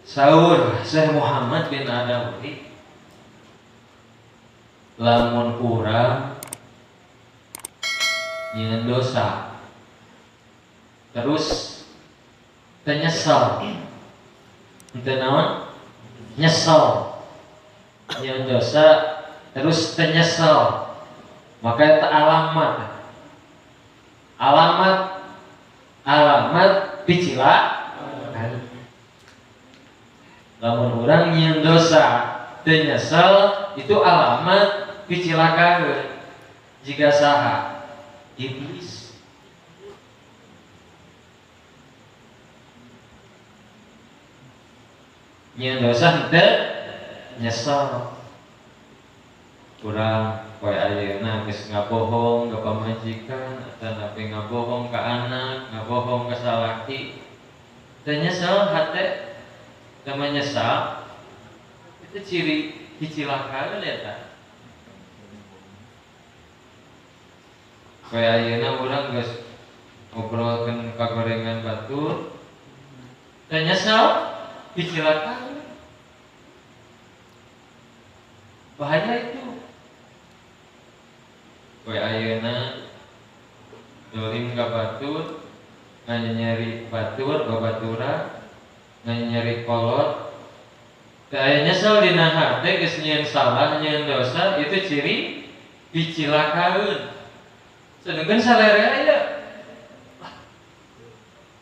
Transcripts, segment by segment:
Saur Syekh Muhammad bin Adawi, lamun urang nyieun dosa terus teu nyesel, teu naon? Nyesel. Nyieun dosa terus teu nyesel, maka eta alamat. Alamat picila. Lamun urang nyieun dosa teu nyesel, itu alamat picilakaeun. Jika saha? Iblis. Nyieun dosa teu nyesel. Urang poe ayeuna geus ngabohong ka pamajikan, atanapi ngabohong ka anak, ngabohong ka salaki, teu nyesel hate, teu menyesal, itu ciri picilakaeun eta. Poe ayeuna urang geus ngobrolkeun kagorengan batur, teu nyesel, picilakaeun. Bahaya itu. Poe ayeuna dolim ka batur, nganyeri batur, babatura, nganyeri kolot, teu aya nyesel dina hate, geus nyieun salah, nyieun dosa, itu ciri picilakaeun. Sedangkan salere aya,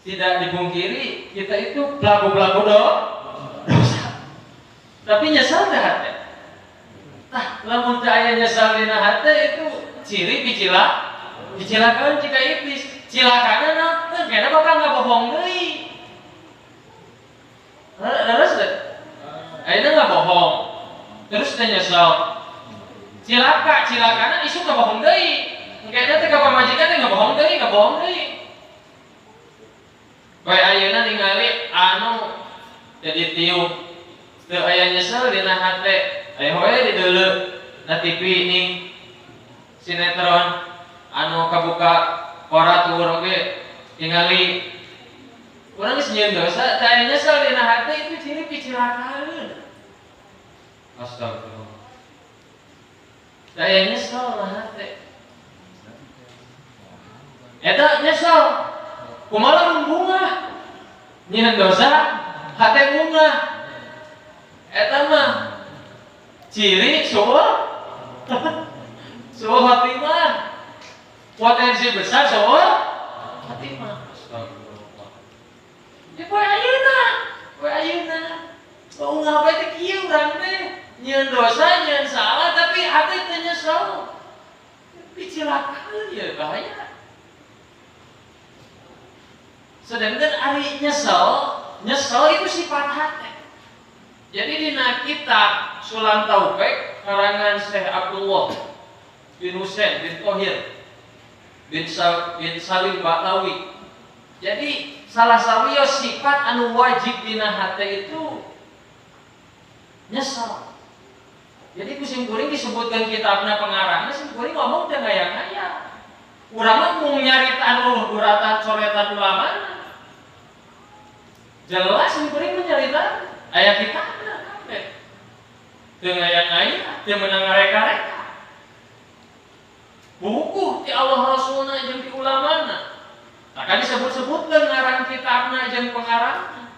tidak dipungkiri kita itu pelaku-pelaku dosa, tapi nyesel teh hate. Tah, lamun teu aya nyesel dina hate, itu ciri picilakaeun jika iblis. Cilakana naon? Kena bakal ngabohong deui. Leres teh? Ayeuna ngabohong, terus teh nyesel. Cilaka, cilakana isuk ngabohong deui. Kayaknya teh ka pamajikan teh ngabohong deui, ngabohong deui. Poe ayeuna ningali anu jadi tiup, teu aya nyesel dina hate, aya we dideuleu na TV ning sinetron anu kabuka korat urang ge tingali. Urang geus nyieun dosa, teu aya nyesel dina hate, itu ciri picilakaeun. Astagfirullah. Teu aya nyesel dina hate. Eta nyesel. Kumaha lamun bungah? Nyieun dosa, hate bungah. Eta mah ciri suul suul khotimah. Potensi besar suul khotimah. Astagfirullah. Ya poe ayeuna, poe ayeuna. Bungah bae teh kieu urang teh. Nyieun dosa, nyieun salah, tapi hate teu nyesel. Picilakaeun ya bahaya. Sedangkan ari nyesel, nyesel itu sifat hati. Jadi dina kitab Sulam Taufik karangan Syekh Abdullah bin Husain bin Thohir bin Salim Ba'lawi. Jadi salah satu sifat anu wajib dina hati itu nyesel. Jadi ku sim kuring disebutkan kitabna pengarangna, sim kuring ngomong teu ngaya-ngaya. Urang mah mung nyarita anu uratan coretan ulama. Jelas sim kuring menyarita aya kitabna kabeh. Teu ngaya-ngaya, teu meunang ngareka-reka. Buku ti Allah Rasulna jeung ti ulamana. Tah kan disebut-sebutkeun ngaran kitabna jeung pengarangna.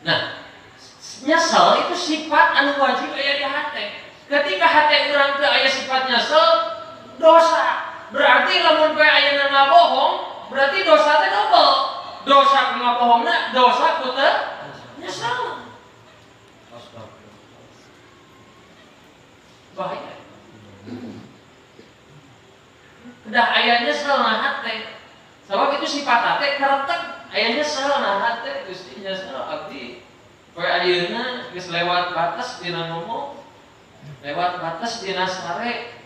Nah, nyesel itu sifat anu wajib aya di hate. Ketika hate urang teu aya sifat nyesel, dosa. Berarti lamun poe ayeuna ngabohong, berarti dosa teh double. Dosa ku ngabohongna, dosa ku teu nyesel. Bahaya. Udah aya nyesel na hate. Sebab itu sifat hate keretek, aya nyesel na hate, Gusti nyesel abdi. Poe ayeuna geus lewat batas dina ngomong, lewat batas dina sare.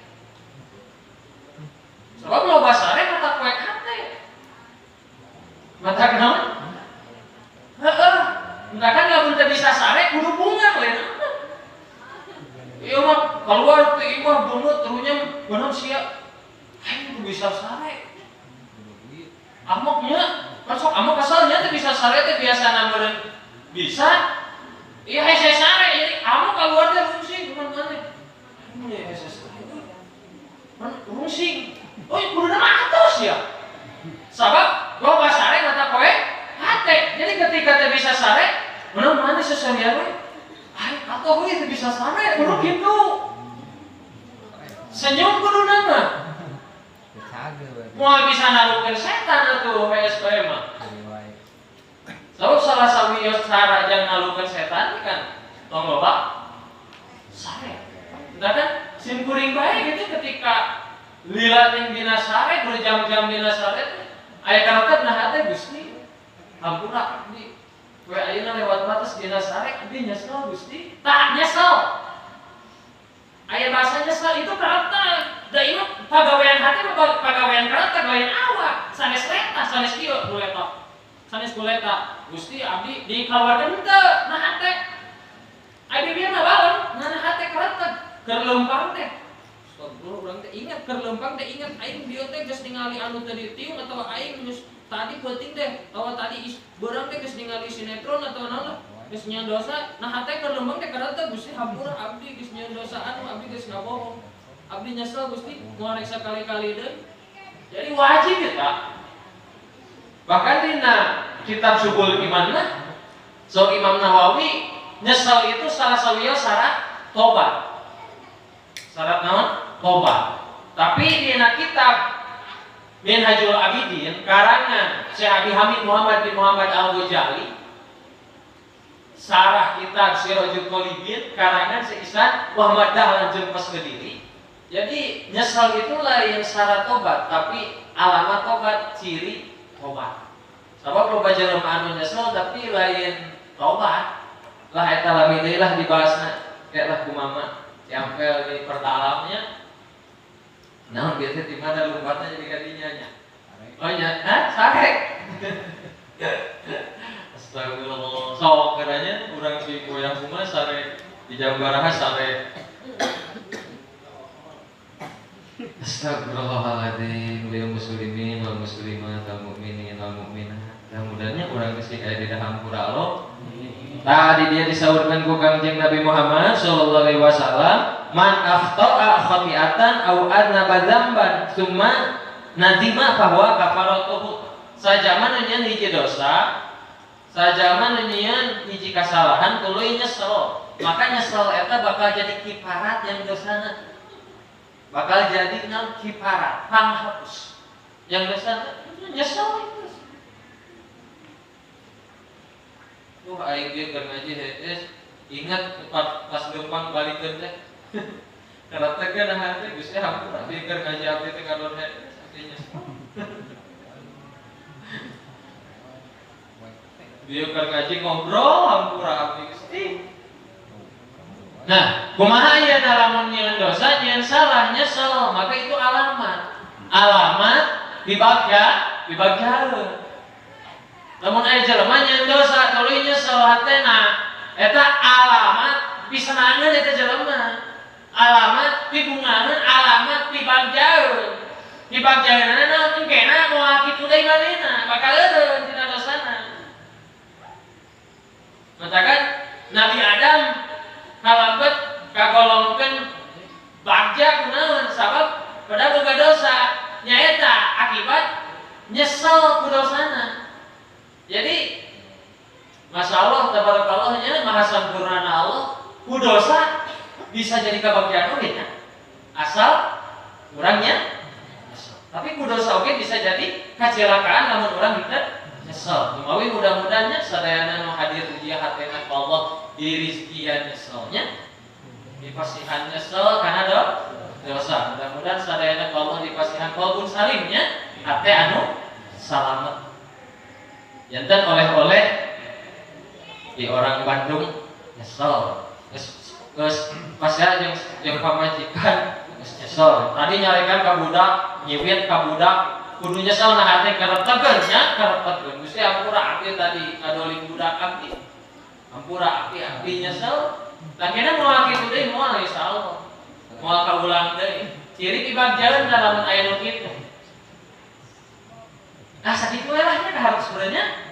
Sebab loba sare mata poe hate. Mata naon? Heeh, matakan lamun teu bisa sare kudu bungah we. Ieu mah keluar ti imah beungeut runyam beunang sia. Aing kudu bisa sare. Amoknya Kan sok amo keselnya teh bisa sare teh biasa meureun bisa. Iya hese sare jadi amo keluar teh rungsing kumaha maneh. Mun hese sare. Man rungsing. Oh, kuduna mah atos ya. Sabab loba sare mata poe hate. Jadi ketika teh bisa sare, mun maneh seserian we. Ai atuh we teu bisa sare, kudu kitu. Senyum kuduna mah. Moal bisa naruhkeun setan atuh HSP mah. Sebab salah sawios cara jang nalukeun setan kan tong loba sare. Entah kan sim kuring bae gitu ketika lila jeung dina sare berjam-jam dina sare teh aya karakter nah teh Gusti hampura abdi. We ayeuna lewat batas dina sare abdi nyesel Gusti. Tak nyesel. Aya bahasa nyesel itu karakter. Da ieu pagawean hati mah pagawean karakter lain awak. Sanes leta, sanes kieu kuleta. Sanes kuleta. Gusti abdi dikaluarkeun henteu nah hate. Aya bieu mah balon, nah hate karakter keur leumpang teh. Astagfirullah urang teh ingat keur leumpang teh ingat aing bieu teh geus ningali anu teh ditiung atawa aing geus tadi peuting teh atawa tadi beurang teh geus ningali sinetron atawa naon lah. Geus nyieun dosa, nah hate keur leumpang teh karakter Gusti hampura abdi geus nyieun dosa anu abdi geus ngabohong. Abdi nyesel Gusti moal rek sakali-kali deui. Jadi wajib eta. Bahkan dina kitab Subul Iman mah so Imam Nawawi nyesel itu salah sawios syarat tobat. Syarat naon? Tobat. Tapi dina kitab Minhajul Abidin karangan Syekh Abi Hamid Muhammad bin Muhammad Al-Ghazali sarah kitab Sirajul Qalibin karangan Syekh Ihsan Muhammad Dahlan jeung Pes Kediri. Jadi nyesel itu lain syarat tobat, tapi alamat tobat, ciri tobat. Sabab loba jelema anu nyesel tapi lain tobat. Lah eta lami deui lah dibahasna. Kayak lah kumama ciampel di perdalamnya. Naon biasa di mana lompatna jadi kadinya nya. Oh nya, hah? Sarek. Astagfirullah. Sok kadanya urang si goyang kumaha sare di Jambaraha sare. Astagfirullahaladzim lil muslimin wal muslimat wal mu'minin wal mu'minat. Mudah-mudahannya urang geus aya di hampura Allah. Tadi dia disaurkeun ku Kangjeng Nabi Muhammad sallallahu alaihi wasallam, man akhta'a khati'atan aw adnaba dzamban tsumma nadima fa huwa kafaratuhu. Sajama nu nyieun hiji dosa, sajama nu nyieun hiji kasalahan tuluy nyesel. Maka nyesel eta bakal jadi kiparat yang dosana. Bakal jadi naon kiparat, panghapus. Yang dosa nyesel itu. Aing dia keur ngaji hees, ingat pas leumpang balikeun teh. Karena teh kan hate Gusti hampura abdi keur ngaji abdi teh kadon hees abdi nyesel. Dia keur ngaji ngobrol hampura abdi Gusti. Nah, kumaha ayeuna lamun nyieun dosa, nyieun salah, nyesel, maka itu alamat. Alamat dibagja, dibagjaeun. Lamun aya jelema nyieun dosa, tuluy nyesel hatena, eta alamat pisenangeun eta jelema. Alamat pibungaheun, alamat dibagjaeun. Dibagjaeunana naon engkena moal kitu deui manehna, bakal eureun tina dosana. Matakan Nabi Adam kalabet kagolongkeun bagja kunaon sabab pada boga dosa nyaeta akibat nyesel ku dosana. Jadi Masya Allah tabarakallah nya maha sampurna Allah ku dosa bisa jadi kabagjaan oge nya asal urangnya nyesel. Tapi ku dosa oge bisa jadi kecelakaan lamun urang henteu nyesel. Lumawi mudah-mudahan nya sadayana nu hadir di dieu hatena ku Allah dirizkian nyeselnya, dipasihan nyesel karena dosa. Mudah-mudahan sadayana ku Allah dipasihan qalbun salimnya, hate anu salamet. Janten oleh-oleh di orang Bandung nyesel. Geus pas ya jeung pamajikan geus nyesel. Tadi nyarekan ka budak, nyiwit ka budak, kudu nyesel nah hate karetegeun nya, karetegeun. Gusti ampura abdi tadi ngadolim budak abdi. Ampura abdi, abdi nyesel. Lah kena moal kitu deui moal insyaallah. Moal kaulang deui. Ciri dibagjaeun lamun aya nu kitu. Nah, sakitu we lah nya harus sebenarnya.